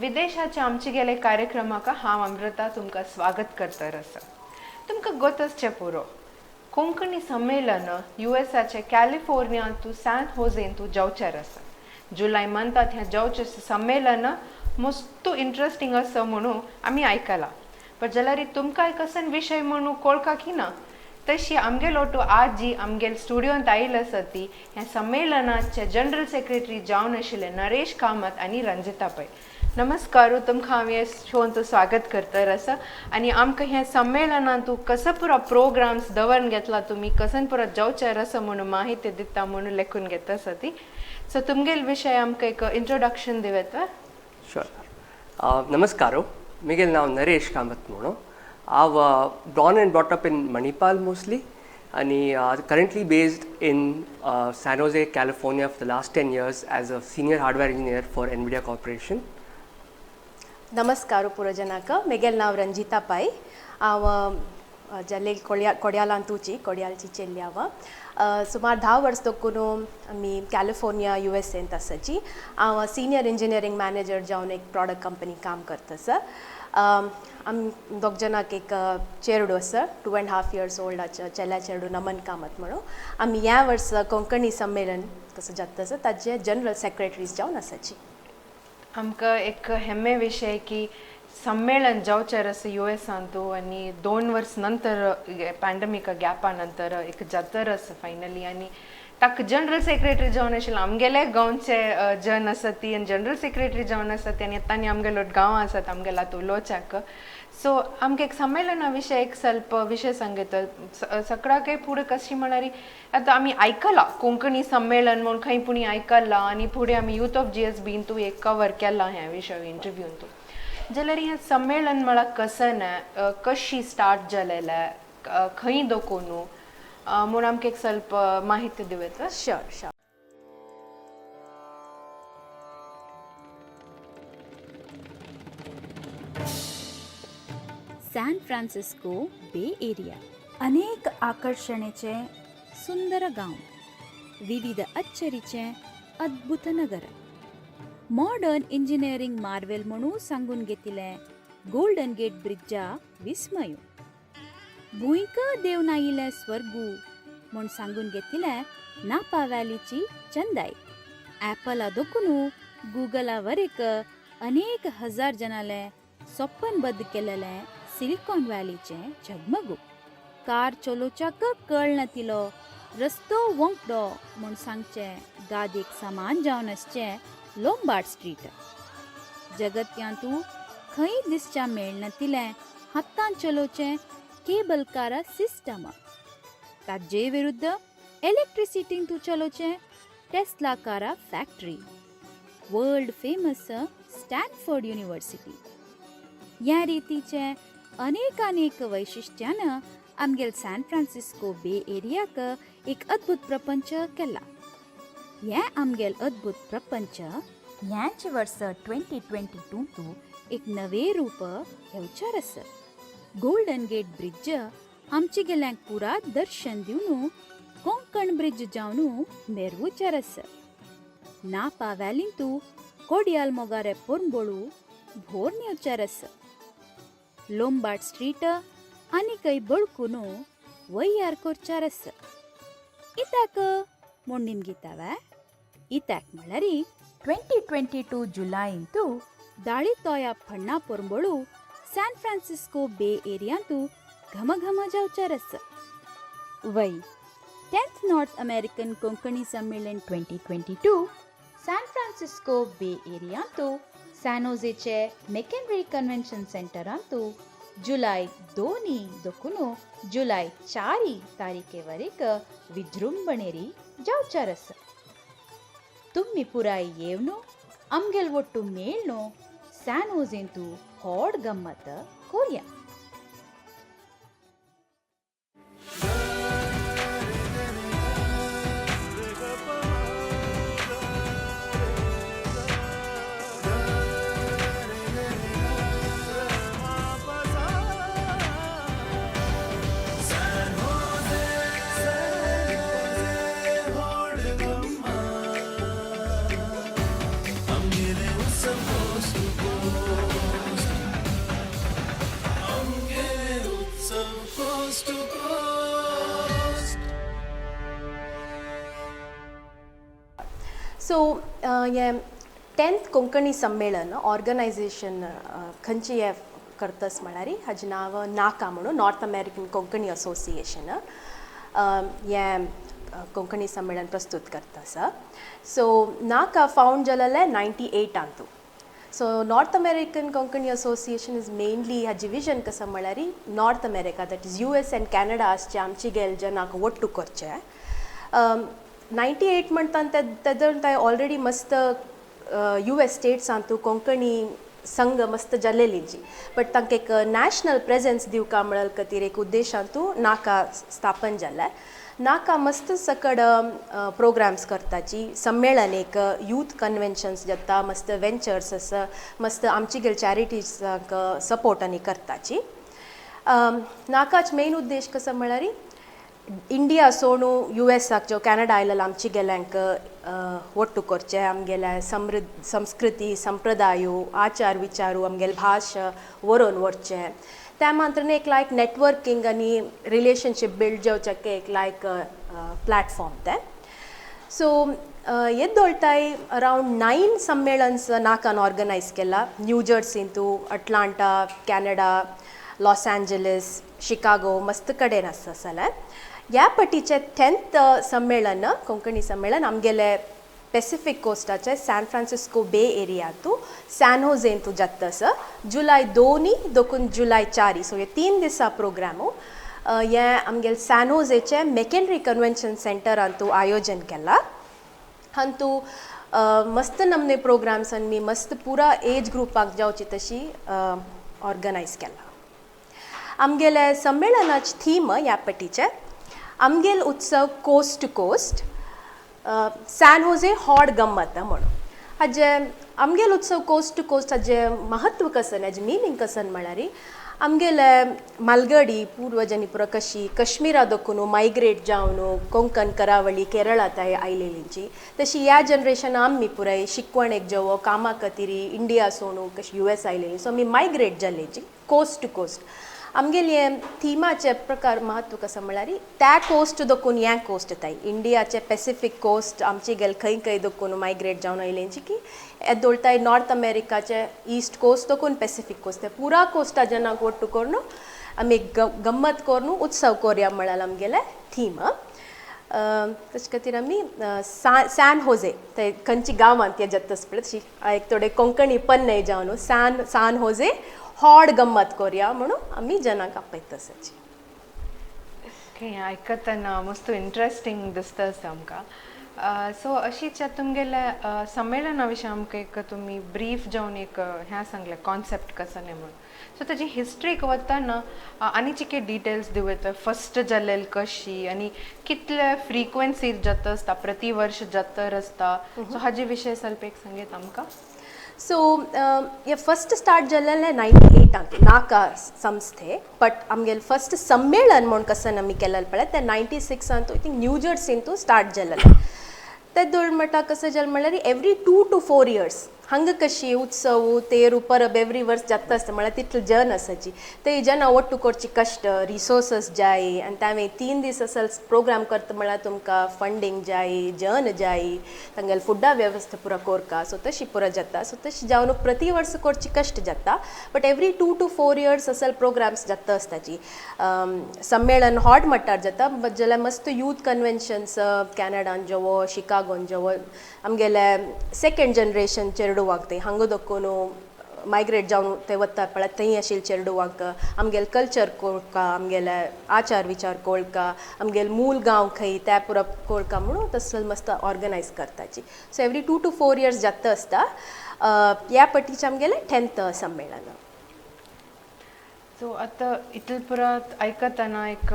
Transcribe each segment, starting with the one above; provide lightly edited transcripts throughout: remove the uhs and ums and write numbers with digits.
विदेशाच्या आमचे गेले कार्यक्रमाक हांव अमृता तुमकां स्वागत करतर आसा. तुमकां गोत आसचें पुरो, कोंकणी संमेलन युएसाचे कॅलिफोर्नियांतू सॅन होजेंतू जावचेर आसा. जुलय मंथात हें जावचें संमेलन मस्तू इंट्रस्टींग आसा म्हणून आमी आयकलां, पण जाल्यार तुमकां कसन विशय म्हणून कळका की ना. तशी आमगेलो टू आजी आमगेल स्टुडियोंत आयिल्ल आसा ती ह्या संमेलनाचे जनरल सेक्रेटरी जावन आशिल्ले नरेश कामत आनी रंजिता पै. नमस्कार, तुमकां हांव हे शोंत स्वागत करतर आसा. आनी आमकां हें संमेलनांत कसो पुरो प्रोग्राम्स दवरून घेतला तुमी, कसन पुरो जावचेर आसा म्हणून माहिती दिता म्हणून लेखून घेता आसा ती. सो तुमगेल विशय आमकां एक इंट्रोडक्शन दिवं येता. शुअर. नमस्कार, मिगेल नांव नरेश कामत म्हणून. हांव born and brought up in Manipal mostly आनी currently based in San Jose, California for the last 10 years as a senior hardware engineer for Nvidia Corporation. नमस्कार पुरजनाक. मेगेल नांव रंजिता पाय. हांव जाल्ले कोडया कोड्यालांतूची, कोड्यालची चेल्ली हांव. सुमार 10 वर्स दखून आमी कॅलिफोर्निया युएसएंत आसाची. हांव सिनियर इंजिनियरींग मॅनेजर जावन एक प्रॉडक्ट कंपनी काम करता आसा. आमी दोग जाणांक एक चेरडू आसा, 2.5 years old चेल्या चेरडू, नमन कामत म्हणून. आमी ह्या वर्सा कोंकणी संमेलन कसो जाता आसा ताजे जनरल सेक्रेटरीज जावन आसाची. आमकां एक हेम्मे विशय की संमेलन जावचेर आसा युएसांतू आनी 2 वर्स नंतर, पॅन्डमिका गॅपा नंतर एक जातर आसा फायनली. आनी ताका जनरल सेक्रेटरी जावन आशिल्ले आमगेले गांवचे जन आसा ती आनी जनरल सेक्रेटरी जावन आसा ती आनी तांणी आमगेलो गांव आसात आमगेला उलोवच्याक. सो आमकां एक संमेलना विशय एक ಸ್ವಲ್ಪ विशय सांगता. सगळ्याकय फुडें कशी म्हळ्यार आतां आमी आयकलां कोंकणी संमेलन म्हूण, खंय पुणी आयकलां आनी फुडें आमी यूथ ऑफ जीएसबीन तूं एक कवर केलां हें विशय इंटरव्यून तूं. जाल्यार हें संमेलन म्हळ्यार कसं कशी स्टार्ट जालेलें, खंय दखून म्हूण आमकां एक ಸ್ವಲ್ಪ माहिती दिवं येता? Sure. San Francisco बे एरिया. अनेक आकर्षणेचे सुंदर गांव, विविध अच्चरीचे अद्भुत नगर, मॉडर्न इंजिनिअरिंग मार्वेल म्हणून सांगून घेतिले गोल्डन गेट ब्रिज्जा विस्मय, भूंयक देवनायिले स्वर्गू म्हूण सांगून घेतिले नापा व्हॅलीची चंदाय, ॲपला दोकुनू गुगला वरेक अनेक हजार जनाले सपनबद्ध केलेले सिलिकॉन व्हॅलीचे झगमगू, कार चलोवच्याक कळनातिलो रस्तो वोंकडो म्हूण सांगचे गादीक समान जावन आसचे लोंबार्ड स्ट्रीट, जगत्यांतू खंय दिसच्या मेळनातिलें हातान चलोवचें केबल कारा सिस्टम, ताजे विरुद्ध इलेक्ट्रिसिटीन तूं चलोवचें टेस्ला कारा factory, world famous Stanford university, ह्या रितीचे अनेक अनेक वैशिष्ट्यान आमगेल सॅन फ्रांसिस्को बे एरियाक एक अद्भुत प्रपंच केला. हें आमगेल अद्भुत प्रपंच ह्याच वर्स 2022 एक नवे रूप घेवचार आसा. गोल्डन गेट ब्रिज आमचे गेल्यांक पुरा दर्शन दिवन कोंकण ब्रिज जावन मेरवुचार आसा. नापा व्हॅलींतू कोडियाल मोगारे पोरंबोळू भोर नेवचार आसा. लोंबार्ड स्ट्रीट आनीकय बळकून वैयार कोरचार आसा. इत्याक म्हूण निमगितावे? इत्याक म्हळ्यार 2022 जुलायंतू दाळी तोया फण्णा पोरंबोळू सॅन फ्रांसिस्को बे एरियांतू घमघम जावचार आसा. वय, 10th north American Konkani संमेलन 2022 सॅन फ्रांसिस्को बे एरियांतू सॅनोजेचे मेकेनरी कन्व्हेन्शन सेंटरांतू जुलय 2 दोकुनू जुलय 4 तारीखे वरेक विजृंभणेरी जावचार आसा. तुम्ही पुराय येवनु आमगेल ಒಟ್ಟು ಮೇಳ್ನು ಸ್ಯಾನ್ ಹೋಜೆಂತು होड गम्मत Korea. I'm getting some Coast to coast. So हें 10th Konkani संमेलन ऑर्गनायझेशन खंयची हें करतस म्हळ्यार हाजें नांव नाका म्हणून, नॉर्थ अमेरिकन कोंकणी असोसिएशन हें कोंकणी संमेलन प्रस्तूत करता आसा. सो नाका फावंड जालेलें 98आंतू. So North American Konkani Association is mainly, हाजी विजन कसं म्हळ्यार North America, that is US and Canada आसचे आमची गेल जनाक ಒಟ್ಟು करचे. 98 म्हणटा तेदोन ते ऑलरेडी मस्त US स्टेट्सांतू कोंकणी संघ मस्त जाल्लेलींची, बट तांकां एक नॅशनल प्रेझेन्स दिवका म्हळ्यार खातीर एक उद्देशांतू नाका स्थापन जाल्लें. नाका मस्त सकड प्रोग्राम्स करताची, संमेलन एक, यूथ कन्वेन्शन्स जाता, मस्त वेंचर्स आसा, मस्त आमची गेल चॅरिटीजांक सपोर्ट आनी करताची. नाकाच मेन उद्देश कसो म्हळ्यार इंडिया सोडून युएसाक जो कॅनडा आयलेलो आमची गेल्यांक ಒಟ್ಟು करचें, आमगेल्या समृद्ध संस्कृती, संप्रदायो, आचार विचारू, आमगेले भाशा व्हरोन व्हरचें. त्या मांत्रने एक लायक नेटवर्किंग आनी रिलेशनशीप बिल्ड जावचें एक लायक प्लॅटफॉर्म तें. सो येदोळताय अरावंड 9 संमेलन्स नाकान ऑर्गनायज केला, न्यू जर्सींतू, Atlanta, Canada, Los Angeles, Chicago, मस्त कडेन आसा जाल्यार ह्या पटीचें 10th संमेलन, कोंकणी संमेलन, आमगेले पेसिफीक कोस्टाचे सॅन फ्रांसिस्को बे एरियांतू सॅन होजेंतू जाता आसा, जुलय 2 दोकून जुलय 4. सो हे 3 दिसा प्रोग्रामू हें आमगेले सॅन होजेचे मेकेनरी कन्वेन्शन सेंटरांतू आयोजन केलां. हांतू मस्त नमने प्रोग्राम्स आनी मस्त पुरा एज ग्रुपाक जावची तशी ऑर्गनायज केला. आमगेले संमेलनाचे थीम ह्या पटीचे आमगेल उत्सव coast to coast, San Jose hot गम्मत म्हणून. हाजे आमगेल उत्सव कोस्ट टू कोस्ट हाजें महत्व कसन, हाजें मिनींग कसन म्हळ्यार आमगेले मालगडी पूर्वजांनी पुरो कशी कश्मीरा दोकून मायग्रेट जावन कोंकण, करावळी, केरळांत आयलेलींची, तशी ह्या जनरेशन आमी पुराय शिकवणेक जेवो कामा खातीर इंडिया सोडून कशी US आयलेली. सो आमी मायग्रेट जाल्लेची कोस्ट टू कोस्ट. आमगेली हें थिमाचे प्रकार महत्व कसो म्हळ्यार त्या कोस्ट दोकून ह्या कोस्ट येताय, इंडियाचे पेसिफीक कोस्ट आमची गेल खंय खंय दोकून मायग्रेट जावन आयलेंची की येदोळताय नॉर्थ अमेरिकाचे ईस्ट कोस्ट दोकून पेसिफीक कोस्ट, ते पुरा कोस्टा जनाक ಒಟ್ಟು करून आमी गम्मत करून उत्सव कोरया म्हळ्यार आमगेलें थीम. तशें खातीर आमी सॅन होजे ते खंयची गांवांत ते जाता पळय तशी एक थोडे कोंकणी पन्ने जावन सान सान होजे हॉड गम्मत कोरया म्हणून आमी जनाक आपयता आसाची. ओके, आयकतना मस्त इंट्रस्टींग दिसता आसा आमकां. सो अशीच तुमगेल्या संमेलना विशीं आमकां एक तुमी ब्रीफ जावन एक हें सांगलें, कॉन्सेप्ट कसो न्ही म्हणून. सो ताजी हिस्ट्रीक वतना आनी चिके डिटेल्स दिवं येता, फस्ट जाल्लेली कशी आनी कितले फ्रिक्वन्सीर जाता आसता, प्रति वर्ष जातर आसता, सो हाजे विशय ಸ್ವಲ್ಪ एक सांगेत आमकां. सो हे फस्ट स्टार्ट जाल्लें 98आंत नाका संस्थे, बट आमगेले फस्ट संमेलन म्हूण कसन आमी केलेलें पळय तें 96आंत, I think, new जर्सींतू स्टार्ट जाल्लें. ते दोळ म्हणटा कसं जालें म्हणल्यार एवरी 2 टू 4 इयर्स हांगा कशी उत्सव, तेरू, परब एवरी वर्स जाता आसता म्हळ्यार तितले जन आसाची ते जना ಒಟ್ಟು करची कश्ट, रिसोर्सस जाय आनी तांवें 3 दीस असल प्रोग्राम करता म्हळ्यार तुमकां फंडींग जाय, जन जाय, तांगेले फुडा वेवस्था पुरा कोरका. सो तशी पुरा जाता. सो तशी जावन प्रति वर्स करची कश्ट जाता, but every 2 to 4 years असल प्रोग्राम्स जाता आसताची. संमेलन हॉट मट्टार जाता, बट जाल्यार मस्त यूथ कन्वेन्शन्स कॅनडान जेवो, शिकागोन जेवो, आमगेले सेकंड जनरेशन चेरडुवांक ते हांगा दोकून मायग्रेट जावन ते वतात पळय थंय आशिल्ले चेरडुवांक आमगेले कल्चर कोळका, आमगेले आचार विचार कोळका, आमगेले मूल गांव खंय त्या पुरा कोळका म्हणून तसो मस्त organise करताची. So every 2 to 4 years जाता आसता. ह्या पट्टीचें आमगेलें 10th संमेलन. सो आतां इतलें पुरात आयकतना एक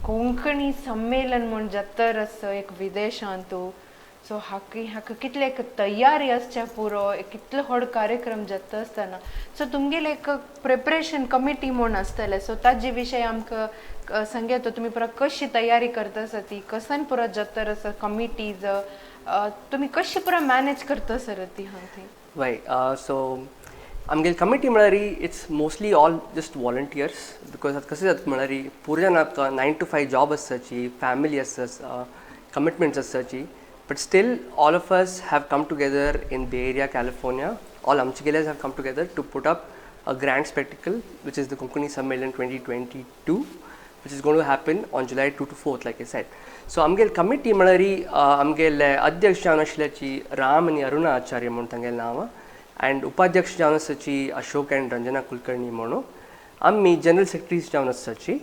कोंकणी संमेलन म्हूण जातर आसा एक विदेशांतू, सो हाका हाका कितले एक तयारी आसच्या पुरो, एक कितलो व्हड कार्यक्रम जाता आसतना, सो तुमगेले एक प्रिपरेशन कमिटी म्हूण आसतलें, सो ताजे विशय आमकां सांगयात तुमी पुरा कशी तयारी करता आसा ती, कसन पुरा जातर आसा कमिटीज, तुमी कशी पुरा मॅनेज करता सर ती हांगा थंय? Right. So आमगेली कमिटी म्हळ्यार it's mostly all just volunteers, because आतां कशें जाता म्हळ्यार पुरो जाणांक 9 to 5 job आसताची, फॅमिली आसता, commitments आसताची, but still all of us have come together in Bay Area, California. All आमचेगेलेज have come together to put up a grand spectacle, which is the Konkani Sammelan 2022, which is going to happen on July 2 to 4th, like I said. So आमगेले committee म्हळ्यार आमगेले अध्यक्ष जावन आशिल्ल्याची राम आनी अरुणा आचार्य म्हणून तांगेलें नांव, अँड उपाध्यक्ष जावन आसाची अशोक अँड रंजना कुलकर्णी म्हणून. आमी जनरल सेक्रेटरीज जावन आसाची.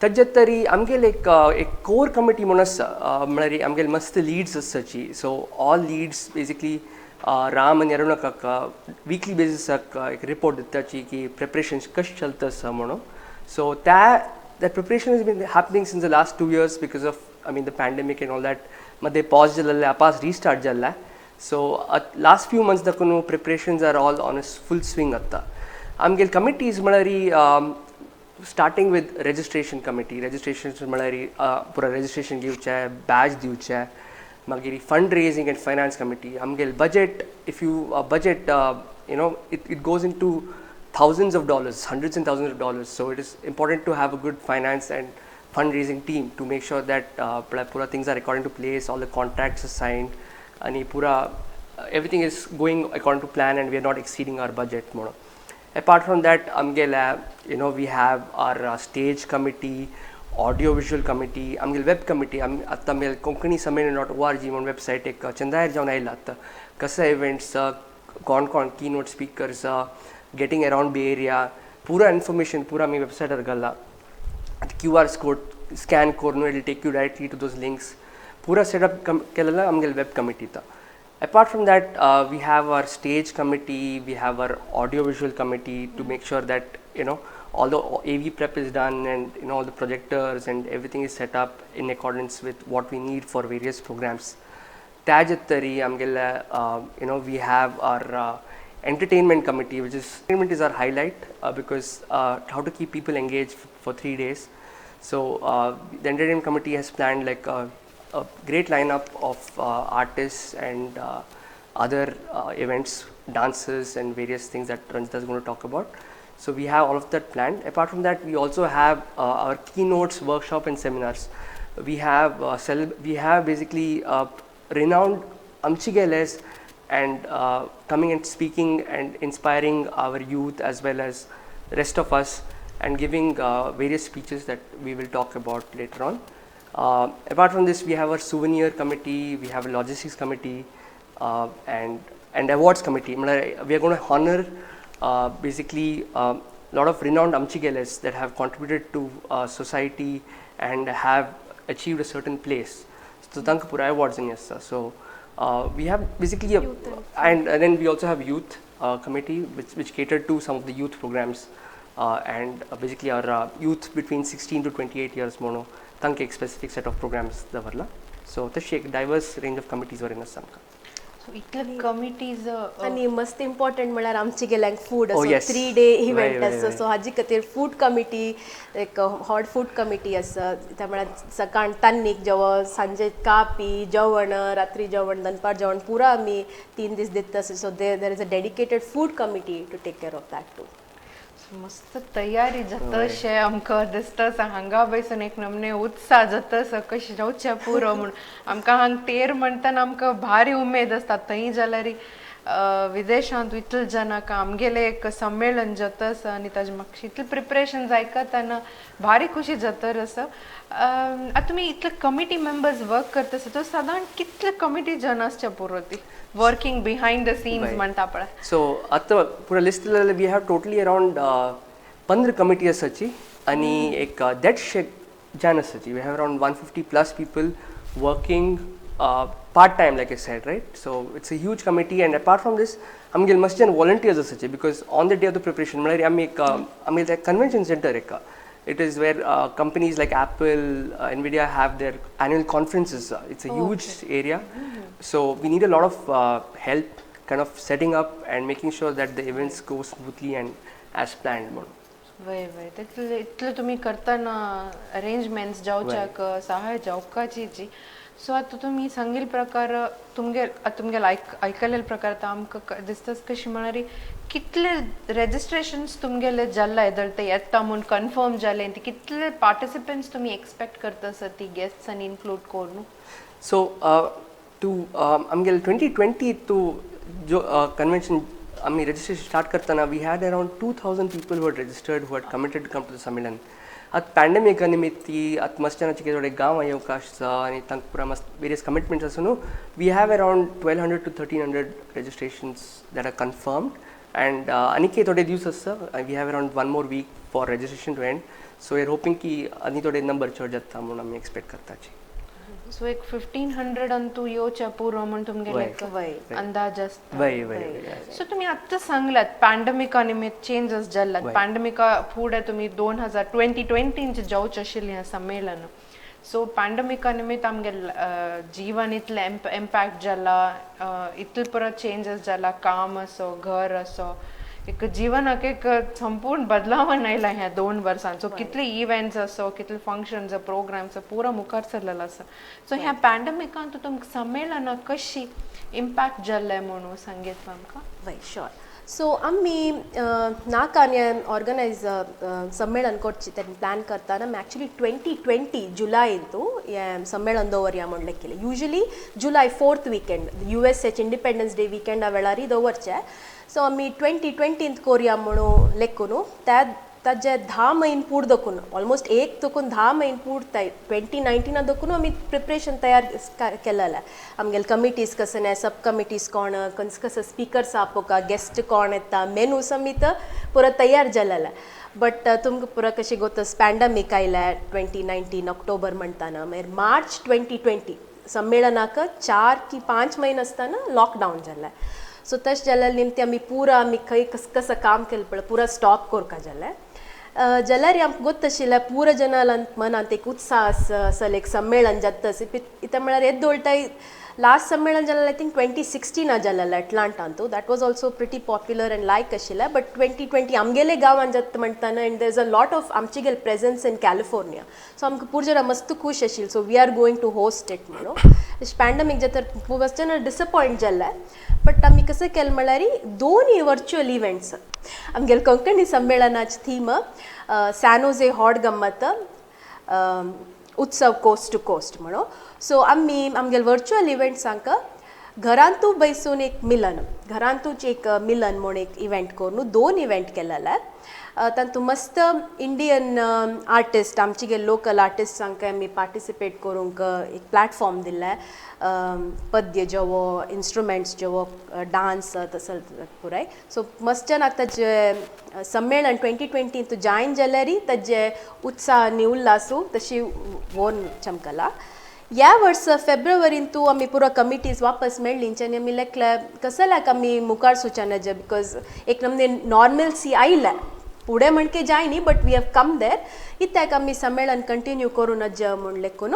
ताज्या तरी आमगेले एक कोर कमिटी म्हणून आसा, म्हळ्यार आमगेले मस्त लिड्स आसाची. So all leads basically Ram आनी अरुणा काका विकली बेजिसाक एक रिपोर्ट दिताची की प्रिपरेशन कशें चलता आसा म्हणून. सो त्या that preparation has been happening since the last 2 years because of, I mean, the pandemic and all that. मध्ये पॉज जाल्ले, आपास रिस्टार्ट जाल्ला. सो लास्ट फ्यू मंथ्स दाखून preparations are all on a full swing. आतां आमगेले committees म्हळ्यार starting with registration committee. Registration म्हळ्यार पुरा रजिस्ट्रेशन घेवचें, बॅच दिवचें. मागीर fund raising and finance committee. आमगेले budget, if you budget, it goes into thousands of dollars, hundreds and thousands of dollars. So it is important to have a good finance and fundraising team to make sure that pura things are according to place, all the contracts are signed, and pura everything is going according to plan and we are not exceeding our budget म्हणून. Apart from that, आमगेले we have our stage committee, audio visual committee, आमगेले web committee. आमी आतां आमगेले कोंकणी सम्मेलन.org म्हणून website एक चंदायर जावन आयला. आतां कसो इव्हेंट्स, कोण कोण की note speakers getting around Bay Area, पुरा इन्फॉर्मेशन पुरा आमी वेबसायटार घाला. क्यू आर कोड स्कॅन करून it will take you directly to those links. पुरा सेटअप कम केलेला आमगेले web कमिटीचा. Apart from that, we have our stage committee, we have our audio visual committee to make sure that all the AV prep is done and all the projectors and everything is set up in accordance with what we need for various programs. त्याजे आमगेले we have our entertainment committee, which is, entertainment is our highlight because how to keep people engaged for 3 days. So the entertainment committee has planned like a great lineup of artists and other events, dances and various things that Ranjita is going to talk about. So we have all of that planned. Apart from that, we also have our keynotes, workshop and seminars. We have basically renowned Amchigeles and coming and speaking and inspiring our youth as well as rest of us and giving various speeches that we will talk about later on. Apart from this, we have our souvenir committee, we have a logistics committee, and awards committee. म्हळ्यार we are going to honor basically a lot of renowned Amchigeles that have contributed to society and have achieved a certain place. So तांकां पुराय awards आनी आसता. So we have basically a, and then we also have youth committee which catered to some of the youth programs and basically our youth between 16 to 28 years म्हणून तांकां एक specific set of programs दवरला. So तशी एक diverse range of committees वरीन आसा आमकां. So इतले committees. आनी मस्त इम्पॉर्टंट म्हळ्यार आमचे गेल्यांक food. Oh, yes. 3 day event आसा. सो हाजी खातीर फूड कमिटी, एक हॉट फूड कमिटी आसा. त्या म्हळ्यार सकाळ तान्नीक जेवण, सांजे कापी जेवण, रात्री जेवण, दनपार जेवण, पुरा आमी 3 दीस दिता. So there is a dedicated food committee to take care of that too. मस्त तयारी जातशें आमकां दिसता आसा. हांगा बसून एक नमने उत्साह जाता आसा, कशें जावचें पुरो म्हूण. आमकां हांगा तेर म्हणटना आमकां भारी उमेद आसता. थंय जाल्यार विदेशांत इतले जाणांक आमगेलें एक संमेलन जाता आसा आनी ताजे मातशें इतलें प्रिपरेशन आयकतना भारी खुशी जातर आसा. आतां तुमी इतले कमिटी मेंबर्स वर्क करता आसा, तो सादारण कितले कमिटी जण आसचे पुरो ती वर्किंग बिहायंड the scenes म्हणटा पळय? सो आतां पुरा list we have totally around 15 committee आसाची आनी एक 150 जाण आसाची. We have around 150 plus people working part time, like I said, right? So it's a huge committee, and apart from this, आमगेले मस्त जण volunteers आसाचे, because on the day of the preparation म्हळ्यार आमी एक आमगेले कन्व्हेन्शन सेंटर एक, it is where companies like Apple, Nvidia have their annual conferences. It's a huge area. So we need a lot of help kind of setting up and making sure that the events go smoothly and as planned म्हणून. वय वय, तितले इतले तुमी करतना arrangements जावच्याक सहाय जावकाची जी. So आतां तुमी सांगील प्रकार तुमगे आतां तुमगेले आयकलेले प्रकार आतां आमकां दिसता कशी म्हळ्यार कितले रेजिस्ट्रेशन्स तुमगेले जाल्ला येदल ते येता म्हूण कन्फर्म जाले, कितले पार्टिसिपंट्स तुमी एक्सपेक्ट करता आसा ती गेस्ट्सान इन्क्लूड करून? सो टू आमगेले 2020 टू जो कन्व्हेन्शन आमी रजिस्ट्रेशन स्टार्ट करतना, we had around 2000 people who had registered, who had committed to come to the संमेलन. आतां पॅन्डेमिका निमित्ती आतां मस्त जाणांचे थोडे गांवां येवंक आसा आनी तांकां पुरा मस्त वेरियस कमिटमेंट्स आसा न्हू. We have around 1200 to 1300 registrations that are confirmed and आनीक थोडे दीस आसा. We have around one more week for registration to end, so we are hoping की आनी थोडे नंबर चड जाता म्हणून आमी एक्सपेक्ट करताची. सो एक 1500 अंतू येवच्या पुरो म्हूण तुमगेले एक अंदाज आसता. वय वय वय सो तुमी आत्तां सांगलात, पॅन्डेमिका निमित्त चेंजीस जाल्लात. पॅन्डेमिका फुडें तुमी 2020 ट्वेंटींत जावचें आशिल्लें हें संमेलन. सो पॅन्डेमिका निमित्त आमगे जीवन इतलें इम्पॅक्ट जाला, इतले पुरो चेंजीस जाला, काम असो, घर असो, एक जिवनाक एक संपूर्ण बदलावण आयला ह्या 2 वर्सां. सो कितले इव्हेंट्स असो, कितले फंक्शन्स, प्रोग्राम्स पुरो मुखार सरलेलो आसा. सो ह्या पॅन्डेमिकान तुमकां संमेलनाक कशी इम्पॅक्ट जाल्लें म्हणून सांगीत आमकां. वय, शुअर. सो आमी नाकान ऑर्गनायज संमेलन करची तेन्ना, प्लॅन करतना आमी एक्चुली 2020 जुलायंतू हें संमेलन दवरया म्हूण केलें. Usually July 4th weekend, यूएसएच independence day विकेंडा वेळारय दवरचे. सो आमी 2020त कोरया म्हणून लेखून त्या ताजे 10 म्हयने पूर दखून, ऑलमोस्ट एक दखून 10 म्हयने पूर 2019 दखून आमी प्रिपरेशन तयार केलेलें. आमगेले कमिटीज कसं, सब कमिटीज कोण, कस कसं स्पिकर्स आपोवका, गेस्ट कोण येता, मेनूस आमी तर पुरो तयार जालेलें. बट तुमकां पुरो कशें गोत, पॅन्डमीक आयल्या 2019 ऑक्टोबर म्हणटाना. मागीर मार्च 2020 संमेलनाक 4 की 5 म्हयने आसतना लॉकडावन जालें. सो तशें जाल्यार निमते आमी पुरा आमी खंय कस कसं काम केलें पळय, पुरा स्टॉप करपा जालें. जाल्यार आमकां गोत्त आशिल्लें, पुरा जनां मनांत एक उत्साह आसा असल एक संमेलन जाता अशें. कित्याक म्हळ्यार येदोळटाय लास्ट संमेलन जालेलें, I think 2016 जालेलें एटलांटांतू. That was also pretty popular and like आशिल्लें. बट 2020 आमगेले गांवान जाता म्हणटाना and there is a lot of आमची गेल प्रेजन्स इन कॅलिफोर्निया, सो आमकां पूर जाणां मस्त खूश आशिल्लें, so we are going to host it म्हणून. अशें पॅन्डमीक जाता खूब जाणां डिसपॉयंट जाल्ले. बट आमी कसं केलें म्हळ्यार दोनूय वर्च्युअल इव्हेंट्स. आमगेले कोंकणी संमेलनाची थीम सॅनोजे हॉट गम्मत उत्सव कोस्ट टू कोस्ट म्हणून. सो आमी आमगेले वर्च्युअल इव्हेंट्सांक घरांतू बैसून एक मिलन, घरांतूच एक मिलन म्हूण एक इव्हेंट करून दोन इव्हेंट केलेले. तातूंत मस्त इंडियन आर्टिस्ट, आमचे गे लोकल आर्टिस्टांक आमी पार्टिसिपेट करूंक एक प्लॅटफॉर्म दिल्लें. पद्य जेवो, इन्स्ट्रुमेंट्स जेवो, डांस तसो पुराय. सो मस्त जाणां ताजे संमेलन 2020 जॉयन जाल्यारय ताजे उत्साह आनी उल्हासू तशी वोन चमकला. ह्या वर्स फेब्रुवारींतू आमी पुरो कमिटीज वापस मेळ्ळी आनी आमी लेखले कसल्याक आमी मुखार सुचाना जे, because एक नमने नॉर्मलसी आयल्या फुडें म्हणके जाय न्ही, but we have come there. इत्याक आमी संमेलन कंटिन्यू करूं नज म्हूण लेखून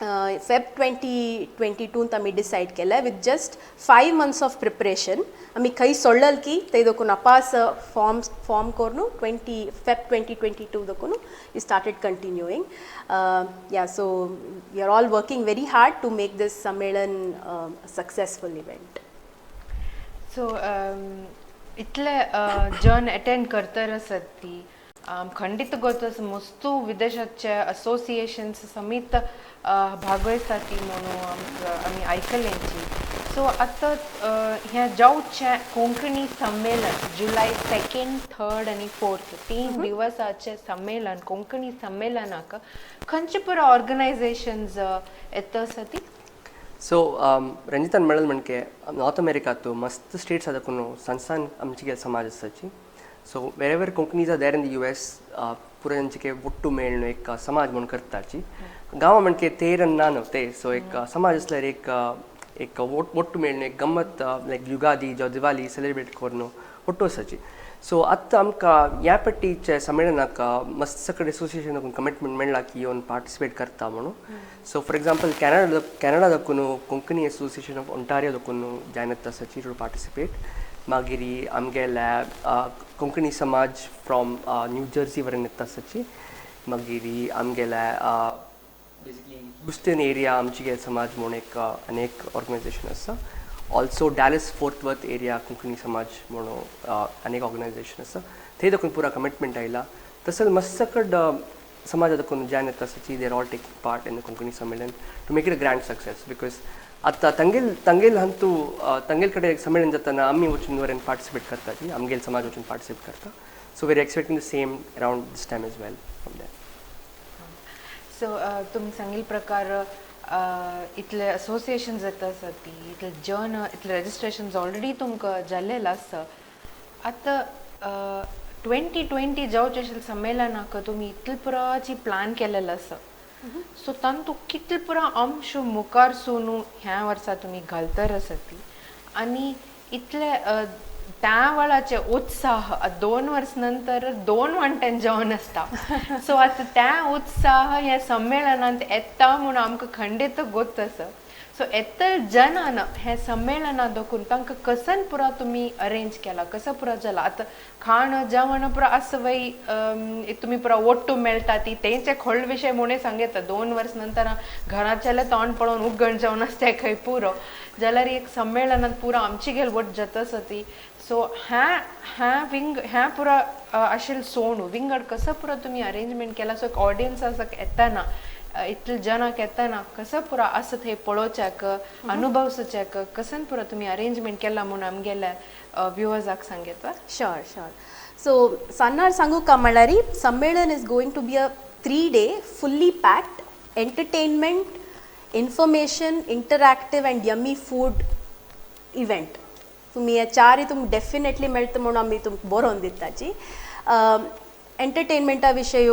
फेब 2022त आमी डिसायड केलें with just 5 months of preparation. आमी खंय सोडलेल की थंय देखून अपास फॉर्म फॉर्म करून 20 Feb 2022 देखून we started continuing. Yeah, so we are all working very hard to make this संमेलन successful event. सो इतले जन अटेंड करतर आसत ती खंडीत गोत मस्तू विदेशाचे असोसिएशन्स समेत भागवतात ती म्हणून आमकां आमी आयकलेंची. सो आतां हें जावचें कोंकणी संमेलन जुलय सेकेंड, थर्ड आनी फोर्थ, 3 दिवसाचें संमेलन, कोंकणी संमेलनाक खंयचे पुरो ऑर्गनायझेशन्स येता आसा ती? सो रंजितान म्हणलें म्हणके नॉर्थ अमेरिकातू मस्त स्टेट्स आसा कोण सान सान आमची समाज आसाची. So wherever Konkanis are there in the US, पुरो तांचे ಒಟ್ಟು मेळ्ळो एक समाज म्हूण करताची. गांवा म्हणके तेर ना न्हू ते. सो एक समाज आसल्यार एक एक ಒಟ್ಟು मेळ्ळो एक गम्मत, लायक युगादी जावं दिवाली सेलिब्रेट करून ಒಟ್ಟು आसाची. सो आतां आमकां ह्या पट्टीच्या संमेलनाक मस्त सगळे एसोसिएशन कमिटमेंट मेळ्ळा की येवन पार्टिसिपेट करता म्हणून. So for example Canada, Canada दाखून कोंकणी एसोसिएशन ऑफ ओंटारियो दाखून जॉयन जाता आसाची टू पार्टिसिपेट. मागीर आमगेल्या कोंकणी समाज फ्रॉम न्यू जर्सी वरेन येता आसाची. मागीर आमगेल्या बेसिकली ह्युस्टन एरिया आमची समाज म्हणून एक आनी एक ऑर्गनायझेशन आसा. Also Dallas Fort Worth area Konkani समाज म्हणून आनी एक ऑर्गनायझेशन आसा, थंय देखून पुरा कमिटमेंट आयला. तसोच मस्तकड समाजा देखून जॉयन येता आसा. They are all taking part in the Konkani Sammelan to make it a grand success, because आतां तांगेल हांतू तांगेल कडेन संमेलन जाताना आमी वचून वरेन पार्टिसिपेट करता, ती आमगेल समाज वचून पार्टिसिपेट करता. So we are expecting the same around this time as well from that. So तुमी सांगिल्ले प्रकार इतले असोसिएशन जाता आसा ती इतले जन, इतले रजिस्ट्रेशन ऑलरेडी तुमकां जाल्लें आसा. आतां 2020 जावचें आशिल्लें संमेलनाक तुमी इतले पुराची प्लॅन केलेलो आसा, सो तांतू कितले पुरा अंश मुखार सून ह्या वर्सा तुमी घालतर आसा ती आनी इतले त्या वेळाचे उत्साह 2 वर्स नंतर दोन वांट्यान जेवण आसता, सो आतां त्या उत्साह ह्या संमेलनांत येता म्हूण आमकां खंडीत गोत आसा. सो येतल जनान हे संमेलना दाखोवन तांकां कसन पुरा तुमी अरेंज केला, कसो पुरा जाला? आतां खाण जेवण पुरा आसा वय, तुमी पुरा ओट्टू मेळटा ती तेंच एक व्हडलो विशय म्हणून सांगता. 2 वर्स नंतर घराचेले तोंड पळोवन उग्गण जेवण आसता खंय पुरो जाल्यार एक संमेलनात पुरा आमची गेल वट जाता आसा ती. सो ह्या ह्या विंग ह्या पुरा आशिल्लें सोणू विंगड कसो पुरा तुमी अरेंजमेंट केला? सो एक ऑडियन्स आसा येतना, इतले जनाक येतना कसो पुरा आसा थंय पळोवच्याक, अनुभवसच्याक, कसन पुरा तुमी अरेंजमेंट केला म्हूण आमगेल्या व्युवर्साक सांगता? शुअर. सो सान्नार सांगू का म्हणल्यार संमेलन is going to be a 3 day fully packed entertainment, information, interactive and yummy food event. तुमी हे चारय तुमकां डेफिनेटली मेळटा म्हणून आमी तुमकां बरोवन दिताची. एंटरटेनमेंटा विशय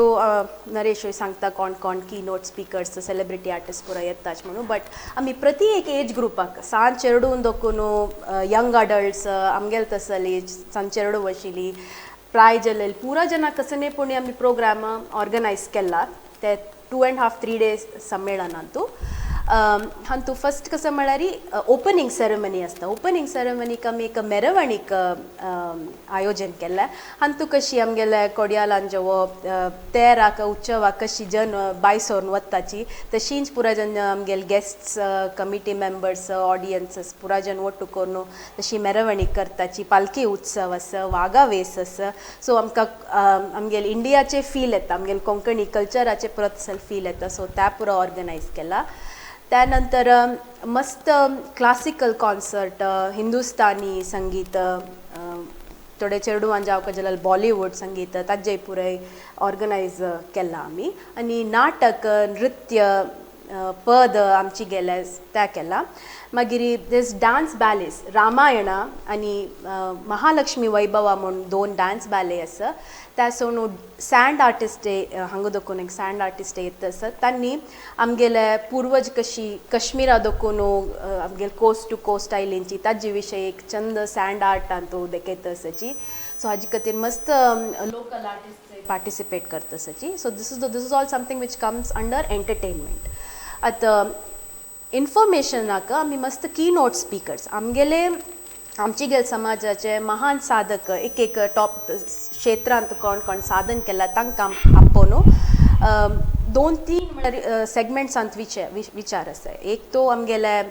नरेश सांगता, कोण कोण की नोट स्पिकर्स, सेलिब्रिटी आर्टिस्ट पुरा येताच म्हणून. बट आमी प्रति एक एज ग्रुपाक, सान चेरडून दोकून यंग अडल्ट्स, आमगेले तसली सान चेरडू आशिल्ली, प्राय जालेली पुरा जना कसने पुणी आमी प्रोग्राम ऑर्गनायज केला ते 2.5-3 days संमेलनांतू. हांतू फस्ट कसं म्हळ्यार ओपनींग सेरेमनी आसता. ओपनींग सेरेमनीक आमी एक मेरवणीक आयोजन केल्लें. हांतू कशी आमगेले कोडियालान जेवो तेराक उत्सवाक कशी जन बायसोरून वताची, तशींच पुरा जन आमगेले गेस्ट्स, कमिटी मेंबर्स, ऑडियन्सीस पुरा जन ಒಟ್ಟು करून तशी मेरवणीक करताची. पालकी उत्सव आसा, वागा वेस आसा. सो आमकां आमगेले इंडियाचे फील येता, आमगेले कोंकणी कल्चराचे परत फील येता. सो त्या पुरो ऑर्गनायज केला. त्यानंतर मस्त क्लासिकल कॉन्सर्ट, हिंदुस्तानी संगीत, थोडे चेडवान जावं जाल्यार बॉलिवूड संगीत, ताजेय पुराय ऑर्गनायज केला आमी. आनी नाटक, नृत्य, पद आमची गेले त्या केला. मागीर दीस डान्स बॅलेस, रामायणा आनी महालक्ष्मी वैभवा म्हूण दोन डान्स बॅले आसा. त्या सोडून सँड आर्टिस्ट हांगा दोकून एक सँड आर्टिस्ट येत आसा. तांणी आमगेले पुर्वज कशी कश्मीरा दोकून आमगेले कोस्ट टू कोस्ट आयलेंची ताजे विशय एक चंद सँड आर्टान तो दाखयता आसाची. सो हाजे खातीर मस्त लोकल आर्टिस्ट पार्टिसिपेट करता आसाची. So this is all something which comes under entertainment. आतां इन्फॉर्मेशनाक आमी मस्त की नोट स्पिकर्स, आमगेले आमची गेल समाजाचे महान साधक, एक एक टॉप क्षेत्रांत कोण कोण साधन केला तांकां आपोवन दोन तीन म्हणल्यार सेगमेंट्सांत विचार आसा. एक तो आमगेले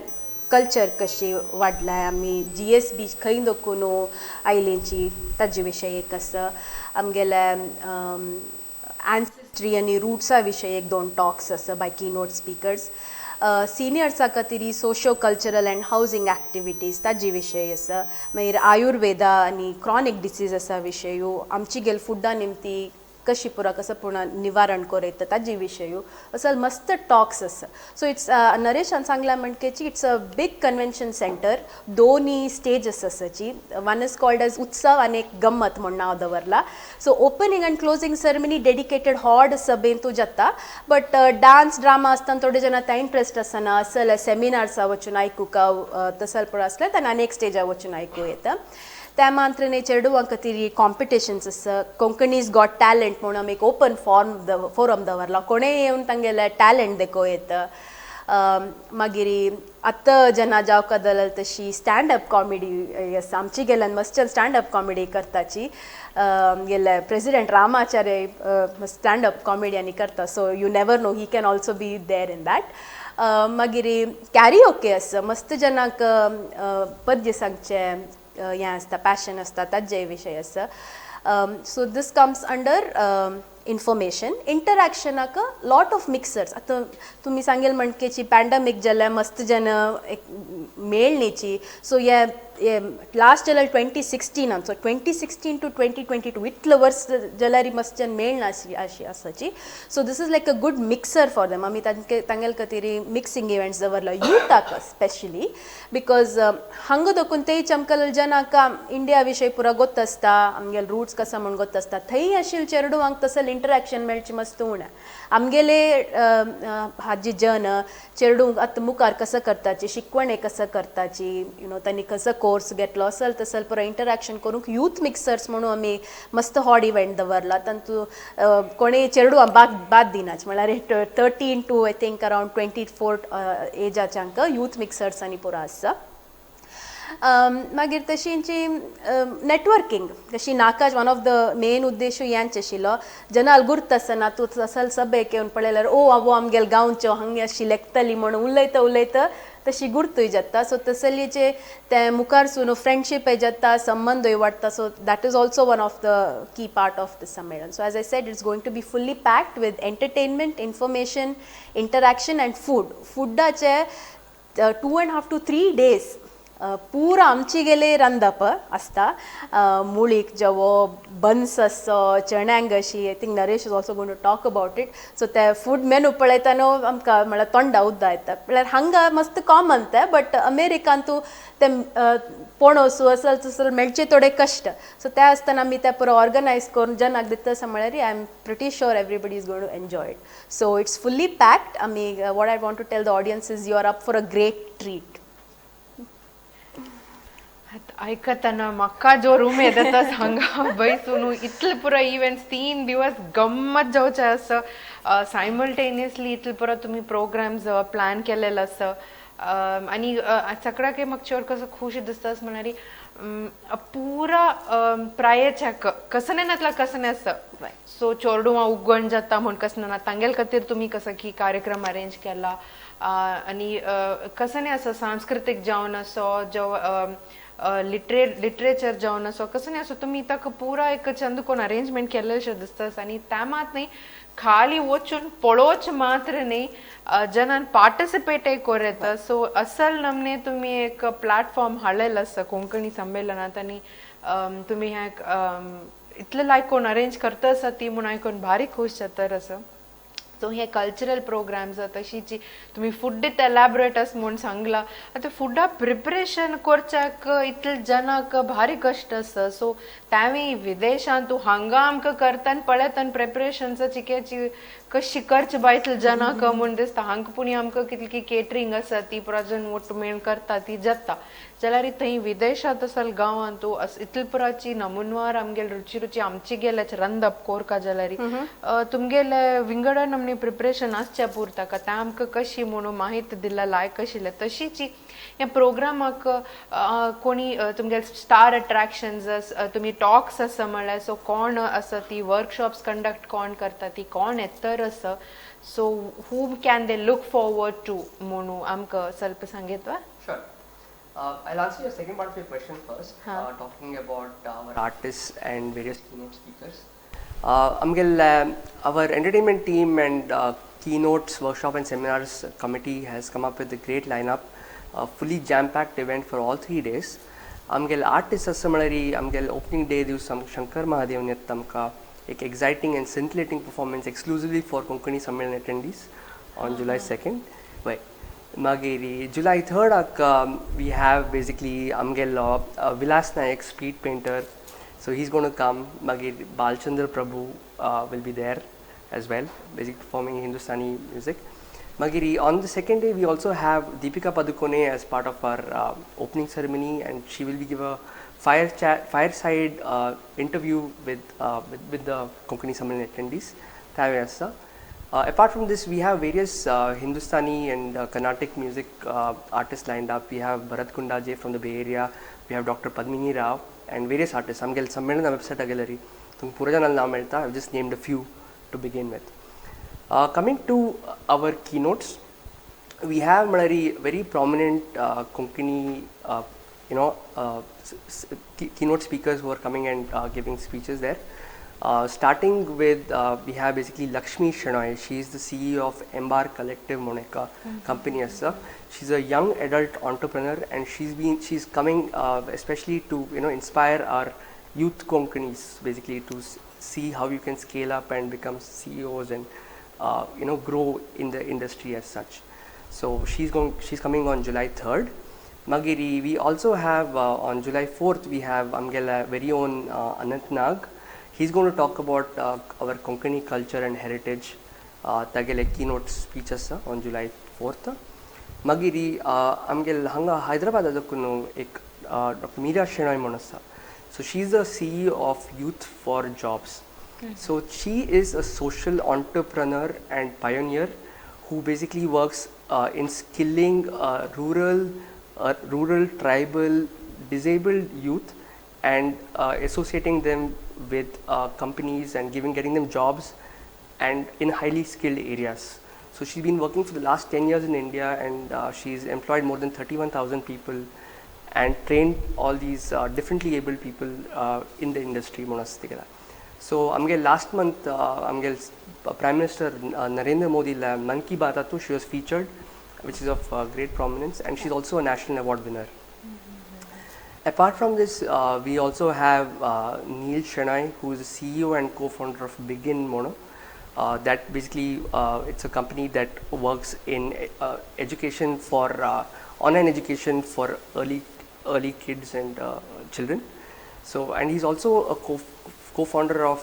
कल्चर कशी वाडलाय, आमी जीएसबी खंय दोकून आयलेंची ताजे विशय एक आसा. आमगेले एन्सेस्ट्री आनी रुट्सा विशय एक दोन टॉक्स आसा बाय की नोट स्पिकर्स. सिनियर्सा खातीर socio cultural and housing activities ताजे विशय आसा. मागीर आयुर्वेदा आनी क्रॉनीक डिसीजसा विशय, आमची गेल फुडा निमती कशी पुरा कसो पूण निवारण करयता ताजे विशय, असो मस्त टॉक्स आसा. सो it's नरेशान सांगला म्हणकेची it's a big convention center. दोनी स्टेजीस आसाची. वन is called as उत्सव आनी एक गम्मत म्हूण नांव दवरला. So opening and closing ceremony dedicated व्हड सभेंतू जाता, बट डान्स ड्रामा आसतना थोडे जाणां ते इंट्रस्ट आसना, असल सेमिनार्सा वचून आयकूंक तसल पळय आसल्यार ताणें आनी एक स्टेजार वचून आयकूं येता. त्या मांत्रणे चेडवां खातीर कॉम्पिटिशन्स आसा. कोंकणीज गॉट टॅलंट म्हणून आमी एक ओपन फॉर्म फोरम दवरला. कोणेय येवन तांगेले टॅलंट दाखोवं येता. मागीर आतां जेन्ना जावका जाल्यार तशी स्टँड अप कॉमेडी आसा. आमची गेल्यान मस्त स्टँड अप कॉमेडी करताची. गेले president Ramacharya stand up comedy आनी करता, so you never know, he can also be there in that. मागीर कॅरिओके आसा. मस्त जनाक पद्य सांगचें हें आसता, पॅशन आसता, ताजे विशय आसा. So this comes under information. इंटरॅक्शनाक lot of mixers. आतां तुमी सांगेल म्हणकेची पॅन्डमीक जाल्यार मस्त जन एक मेळणेची. सो हे लास्ट जाल्यार 2016आन, so 2016 to 2022, इतलो वर्स जाल्यार मस्त जन मेळना अशी आसाची. So this is like a good mixer for them. आमी तांचे तांगेले खातीर मिक्सिंग इव्हेंट्स दवरला युथाक स्पेशली, because हांगा दोकून ते आमकां जनाक इंडिया विशय पुरा गोत आसता, आमगेले रुट्स कसा म्हूण गोत आसता. थंय आशिल्ले चेडवांक तसले इंटरॅक्शन मेळचें मस्त उणें. आमगेले हाजी जन चेडूंक आतां मुखार कसो करताची, शिकवण कसो करताची, you know तांणी कसो कोर्स घेतलो असल तसल पुरो इंटरॅक्शन करूंक यूथ मिक्सर्स म्हणून आमी मस्त हॉट इव्हेंट दवरला. तातूंत कोणी चेडवां बाद बाद दिनाच, म्हळ्यार 13 to I think around 24 एजाच्यांक youth mixers आनी पुरो आसा. मागीर तशींची नेटवर्किंग तशी नाकाज वन ऑफ the main उद्देश यांच आशिल्लो. जनाल गुर्त आसना, तूं असल सभेक येवन पळयल्यार, ओ आवो आमगेले गांवचो, हांगा अशी लेखतली म्हणून उलयता उलयता तशी गुर्तूय जाता. सो तसलीचे ते मुखार सून फ्रेंडशीपय जाता, संबंदूय वाडटा. So that is also one of the key part of the संमेलन. So as I said, it's going to be fully packed with entertainment, information, interaction and food. फुडाचे 2.5 to 3 days पुरा आमची गेले रांदप आसता. मुळीक जेवो, बन्स आसो, चण्यांक अशी. I think Naresh is also going to talk about it. So ते food menu पळयता न्हू, आमकां म्हळ्यार तोंडा उद्दा येता. म्हळ्यार हांगा मस्त कॉमन ते, बट अमेरिकान तूं ते पणोसू असल तसल मेळचे थोडे कश्ट. सो ते आसतना आमी ते पुरो ऑर्गनायज करून जनाक दिता आसा. म्हळ्यार I am pretty sure everybody is going to enjoy it. So it's fully packed. आमी what I want to tell the audience is you are up for a great treat. आयकतना म्हाका जोर उमेद येता. हांगा बैसून इतले पुरो इव्हेंट्स 3 दिवस गम्मत जावचे आसा. सायमल्टेनियसली इतले पुरो तुमी प्रोग्राम्स प्लॅन केलेले आसा आनी सगळ्याक म्हाका चड कसो खूश दिसता म्हळ्यार पुरा प्रायेच्या कसने नातला कसने आसा. सो चोरडुवां उगवण जाता म्हूण कसने ना, तांगेले खातीर तुमी कसो की कार्यक्रम अरेंज केला आनी कसने आसा, सांस्कृतीक जावन असो, जो लिटरेचर जावन असो, कसं नाही असो, तुमी ताका पुरा एक चंद कोण अरेंजमेंट केल्लें दिसता. आनी त्या मात न्ही खाली वचून पळोवच मात्र न्ही, जनान पार्टिसिपेटय करूं येता. सो असल नमने तुमी एक प्लॅटफॉर्म हाडलेलो आसा कोंकणी संमेलनात आनी तुमी हें इतलें लायक कोण अरेंज करता आसा ती म्हूण आयकून भारी खूश जाता आसा. सो हे कल्चरल प्रोग्राम्स, तशीच तुमी फूड इत एलॅबरेट आसा म्हूण सांगला. आतां फुडा प्रिपरेशन करच्याक इतले जनाक भारी कश्ट आसा. सो तांणी विदेशांत तूं हांगा आमकां करता आनी पळयता आनी प्रिपरेशन्स चिक्याची कशी करचे बाय इतले जनाक म्हूण दिसता. हांगा पुणी आमकां कितली केटरींग आसा ती पुरा मोट मेळ करता ती जाता, जाल्यार थंय विदेशांत असल गांवांत तूं इतले पुराची नमुनवार आमगेले रुची रुची आमची गेल्याचे रंदप कोरका, जाल्यार तुमगेले विंगड नमने प्रिपरेशन आसच्या पुरता का तें आमकां कशी म्हणून माहिती दिला लायक आशिल्लें. तशीच ह्या प्रोग्रामाक कोणी तुमगे स्टार अट्रॅक्शन्स, तुमी टॉक्स आसा म्हळ्यार, सो कोण आसा ती, वर्कशॉप्स कंडक्ट कोण करता ती, कोण येतर आसा, so whom can they look forward to म्हणून आमकां ಸ್ವಲ್ಪ सांगेत वा? Sure. I'll answer your second part of your question first, talking about our artists and various keynote speakers. आमगेल our entertainment team and keynotes, workshop and seminars committee has come up with a great lineup, a fully jam-packed event for all 3 days. आमगेल artist आसा म्हळ्यार आमगेल opening day दिवस शंकर महादेवन येता आमकां एक exciting and scintillating performance exclusively for Konkani Sammelan attendees on July 2nd. वय, मागीर जुलय 3डाक we have basically आमगेलो विलास Naik, street painter, so he is gonna come. मागीर Balchandra Prabhu will be there as well, basic performing Hindustani music. मागीर on the second day we also have Deepika Padukone as part of our opening ceremony, and she will be give a fire chat, fireside interview with the Konkani Sammelan attendees. त्यावेळी आसा. Apart from this, we have various Hindustani and Carnatic music artists lined up. We have Bharat Kundaje from the Bay Area, we have Dr. Padmini Rao and various artists. आमगेले संमेलन website gallery तुमकां पुरो जाणां नांव मेळटा. I just named a few to begin with. Coming to our keynotes, we have म्हळ्यार very prominent Konkani keynote speakers who are coming and giving speeches there. Starting with, we have basically Lakshmi Shenoy. She is the CEO of Embark Collective म्हणून एक company आसा. She's a young adult entrepreneur and she's coming especially to inspire our youth Konkanis, basically to see how you can scale up and become CEOs and grow in the industry as such. So she's coming on July 3rd. मागीर we also have, on July 4th, we have आमगेले very own Anant Nag. He's going to talk about our Konkani culture and heritage. तागेले keynote speech आसा on July 4th. मागीर आमगेले हांगा हैदराबादा देखून एक doctor Meera Shenoy म्हूण आसा. So she is the CEO of Youth for Jobs. So she is a social entrepreneur and pioneer who basically works in skilling rural, tribal, disabled youth and associating them with companies and getting them jobs and in highly skilled areas. So she's been working for the last 10 years in India and she's employed more than 31,000 people and trained all these differently able people in the industry म्हणून आसा तिगेला. So आमगे last month आमगे Prime Minister Narendra Modi La Mann Ki Baat she was featured, which is of great prominence, and she's also a national award winner. Apart from this, we also have Neil Shenoy, who is the CEO and co-founder of Bigin Mono. That basically it's a company that works in education for online education for early kids and children. So, and he's also a co-founder of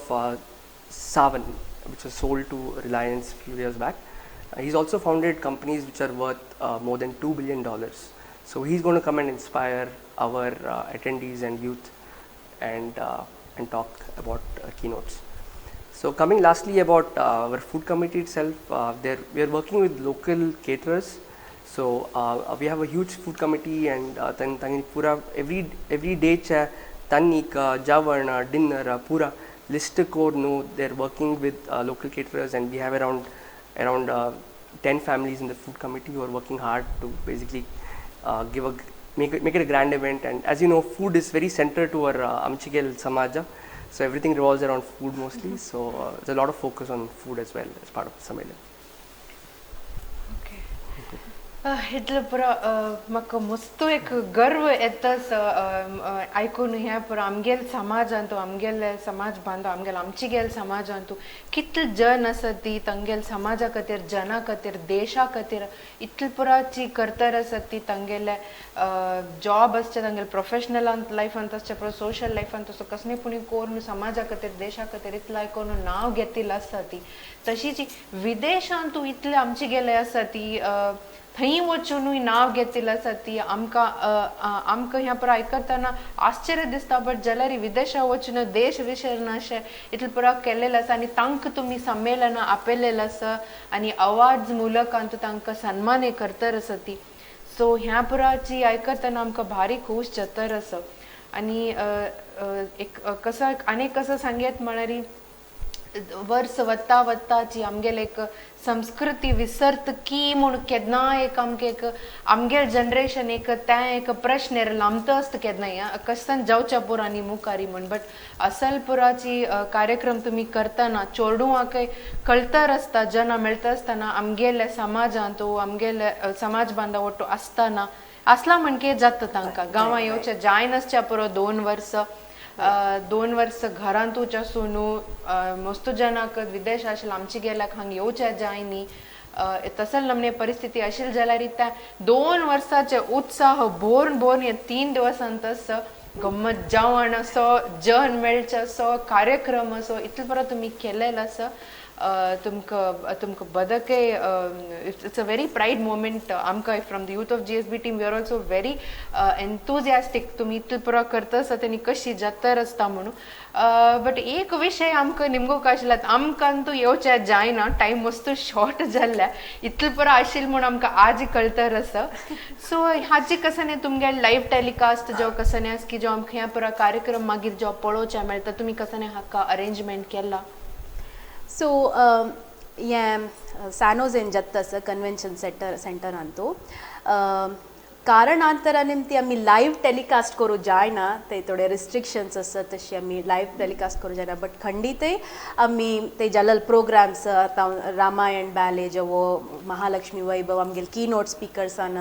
Saavn, which was sold to Reliance a few years back. He's also founded companies which are worth more than $2 billion. So he's going to come and inspire our attendees and youth and talk about keynotes. So coming lastly about our food committee itself, there we are working with local caterers. So we have a huge food committee and तांगे पुरा every day चे तान्नीक जेवण, dinner पुरा list code no, they're working with local caterers, and we have around 10 families in the food committee who are working hard to basically give a make it a grand event. And as you know, food is very central to our आमचेगेल Samaja, so everything revolves around food mostly. So there's a lot of focus on food as well as part of the Sammelan. इतलो पुरो म्हाका मस्तो एक गर्व येताच आयकून हें पुरो आमगेल समाजांत, आमगेले समाज बांदव, आमगेल आमचेगेल समाजांत कितले जन आसा ती तांगेल समाजा खातीर, जना खातीर, देशा खातीर इतले पुराची करतर आसा ती तांगेले जॉब आसचे, तांगेले प्रोफेशनल लायफांत आसचे, पुरो सोशल लायफांत आसचो, कसले पुणी करून समाजा खातीर, देशा खातीर इतलो आयकून नांव घेतिल्लें आसा ती. तशीच विदेशांतू इतले आमचे गेले आसा ती थंय वचुनूय नांव घेतिल्लें आसा ती. आमकां आमकां ह्या पुरो आयकतना आश्चर्य दिसता, बट जाल्यार विदेशा वचून देश विसरना अशें इतलें पुरो केल्लें आसा आनी तांकां तुमी संमेलनां आपयलेलें आसा आनी अवार्ड्स मुलकांत तांकां सन्मान करतर आसा ती. सो ह्या पुराची आयकतना आमकां भारी खोश जातर आसा. आनी एक कसो आनी कसो सांगयत म्हळ्यार वर्स वता वताची आमगेले एक संस्कृती विसरत की म्हूण केन्ना एक आमगे एक आमगेल जनरेशन एक तें एक प्रश्न लांबत आसता केन्नाय कसान जावच्या पुरो आनी मुखारी म्हूण. बट असल पुराची कार्यक्रम तुमी करतना चेडवांकय कळतर आसता, जना मेळटा आसतना आमगेले समाजांत आमगेले समाज बांदव ಒಟ್ಟು आसतना आसला म्हणके जाता तांकां गांवां येवचें जायनासच्या पुरो 2 वर्स 2 वर्स घरांतूच आसून मस्त जनाक विदेश आशिल्ले आमचे गेल्याक हांगा येवचे जाय न्ही, तसल नमने परिस्थिती आशिल्ली जाल्यार त्या 2 वर्साचे उत्साह भोरून भोरून हे 3 दिवसांतच गम्मत जेवण असो, जन मेळचो असो, कार्यक्रम असो इतलो बरो तुमी केलेलो आसा. तुमकां तुमकां बदके. It's a very pride moment आमकां. From the Youth of GSB team, we are also very enthusiastic. तुमी इतलें पुरो करता आसा तेणी कशी जातर आसता म्हणून. बट एक विशय आमकां निमगो आशिल्लो, आमकां तूं येवचें जायना, टायम मस्त शॉर्ट जाल्ल्या. इतलें पुरो आशिल्लें म्हूण आमकां आज कळतर आसा. सो हाची कसं न्ही तुमगे लायव्ह टेलिकास्ट जो कसं न्ही की जो आमकां ह्या पुरो कार्यक्रम मागीर जो पळोवचें मेळटा, तुमी कसं न्ही हाका अरेंजमेंट केला? सो हें सॅनोझेन जाता आसा कन्व्हेन्शन सेंटरान. कारणांतरा निमती आमी लायव्ह टेलिकास्ट करूं जायना, ते थोडे रिस्ट्रिक्शन्स आसात, तशी आमी लायव्ह टेलिकास्ट करूं जायना. बट खंडीतय आमी ते जाल्ले प्रोग्राम्स, आतां रामायण बॅले जो, महालक्ष्मी वैभव, आमगेले की नोट स्पिकर्सान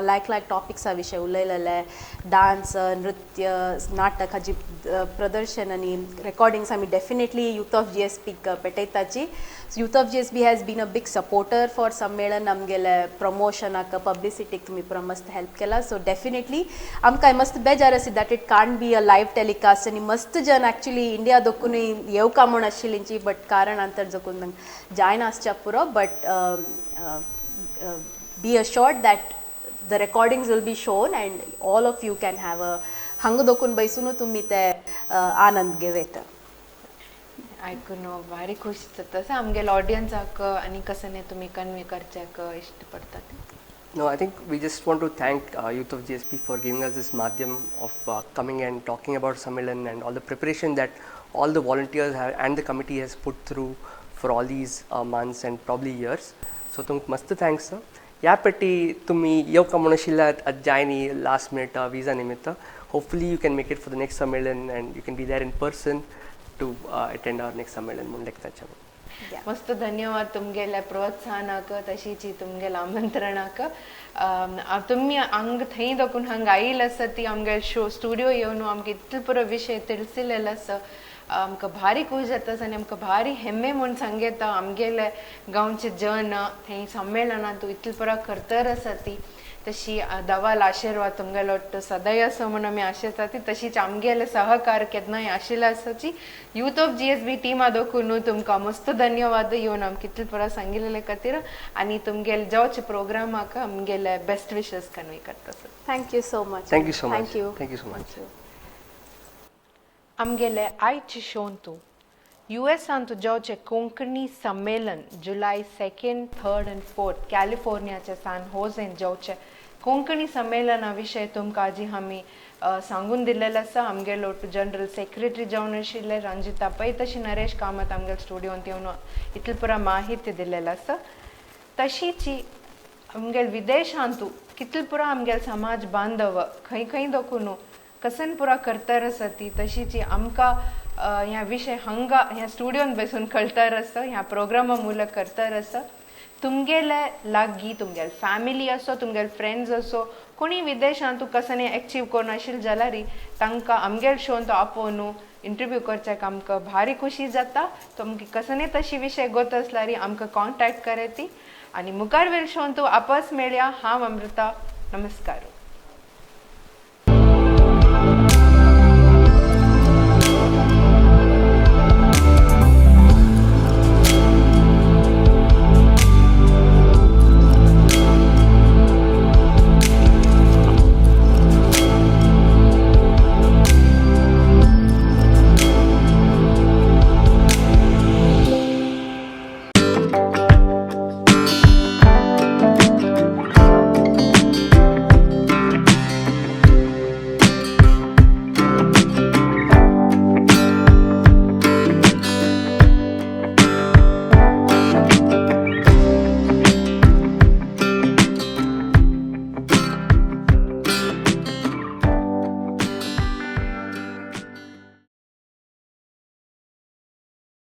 लायक लायक टॉपिक्सा विशय उलयलेले, डान्स, नृत्य, नाटक हाजी प्रदर्शन आनी रेकॉर्डिंग्स आमी डेफिनेटली यूथ ऑफ जीएसबीक पेटयताची. Youth of GSB has been a big supporter for संमेलन. आमगेले प्रमोशनाक, पब्लिसिटीक तुमी पुरो मस्त हेल्प केला. सो डेफिनेटली आमकां मस्त बेजार आसा that it can't be a live telecast. आनी मस्त जन एक्चुली इंडिया दोकूनय येवका म्हूण आशिल्लींची, बट कारणांतर जकून जायना आसच्या पुरो. But be assured that the recordings will be shown and all of you can have a हांगा दोकून बैसून तुमी ते आनंद घेवयता. आयकून भारी खुश जाता. आमगेले ऑडियन्साक आनी कसं न्ही तुमी कन्वे करच्याक इश्ट पडटा ते? No, I think we just want to thank Youth of GSB for giving us this madhyam of coming and talking about Sammelan and all the preparation that all the volunteers have and the committee has put through for all these months and probably years. So, तुमकां मस्त thanks sir. ह्या पेटी तुमी येवका म्हूण आशिल्ल्या जायनी last minute visa निमित्त. Hopefully you can make it for the next Sammelan and you can be there in person to attend our next Sammelan म्हूण लेखताचे. मस्त धन्यवाद तुमगेल्या प्रोत्साहनाक, तशीच तुमगेल्या आमंत्रणाक. तुमी हांग थंय दोकून हांगा आयिल्ल आसा ती आमगे शो स्टुडियो येवन आमकां इतलो पुरो विशय तिळसिलेलो आसा. आमकां भारी खूश जाता आनी आमकां भारी हेम्मे म्हूण सांगता, आमगेले गांवचे जन थंय संमेलनांत इतलो पुरो करतर आसा ती. तशी दवाल आशिर्वाद तुमगेलो सदांय आसा म्हूण आमी आशेता ती. तशीच आमगेले सहकार केन्नाय आशिल्ले आसाची. यूथ ऑफ जीएसबी टिमा दोकून तुमकां मस्त धन्यवाद येवन आमकां इतले पुरो सांगिल्ले खातीर आनी तुमगेले जावचे प्रोग्रामाक आमगेले बेस्ट विशस कन्वे करता sir. Thank you so much. Thank you so much. Thank you. Thank you so much. आमगेले आयचे शोंतू युएसांत जावचे कोंकणी संमेलन, July 2nd, 3rd and 4th, कॅलिफोर्नियाचे सान होजेन जावचे कोंकणी संमेलना विशय तुमकां आजी आमी सांगून दिल्लेलें आसा. आमगेलो जनरल सेक्रेटरी जावन आशिल्ले रंजिता पै, तशी नरेश कामत आमगेले स्टुडियोंत येवन इतले पुरा माहिती दिल्लेली आसा. तशीच आमगेले विदेशांतू कितले पुरा आमगेले समाज बांधव खंय खंय दोकून कसन पुरा करतर आसा ती, तशीच आमकां ह्या विशय हांगा ह्या स्टुडियोन बसून कळतर आसा, ह्या प्रोग्रामा मुलक करतर आसा. तुमगेले लागीं तुमगेले फॅमिली असो, तुमगेले फ्रेंड्स असो, कोणी विदेशांत तूं कसं एक्चीव करून आशिल्ले जाल्यार तांकां आमगेले शोन तो आपोवन इंटरव्यू करच्याक आमकां भारी खुशी जाता. तुमकां कसने तशी विशय गोत आसल्यार आमकां कॉन्टॅक्ट कराय ती. आनी मुखार वेळ शोन तूं आपस मेळया. हांव अमृता, नमस्कार.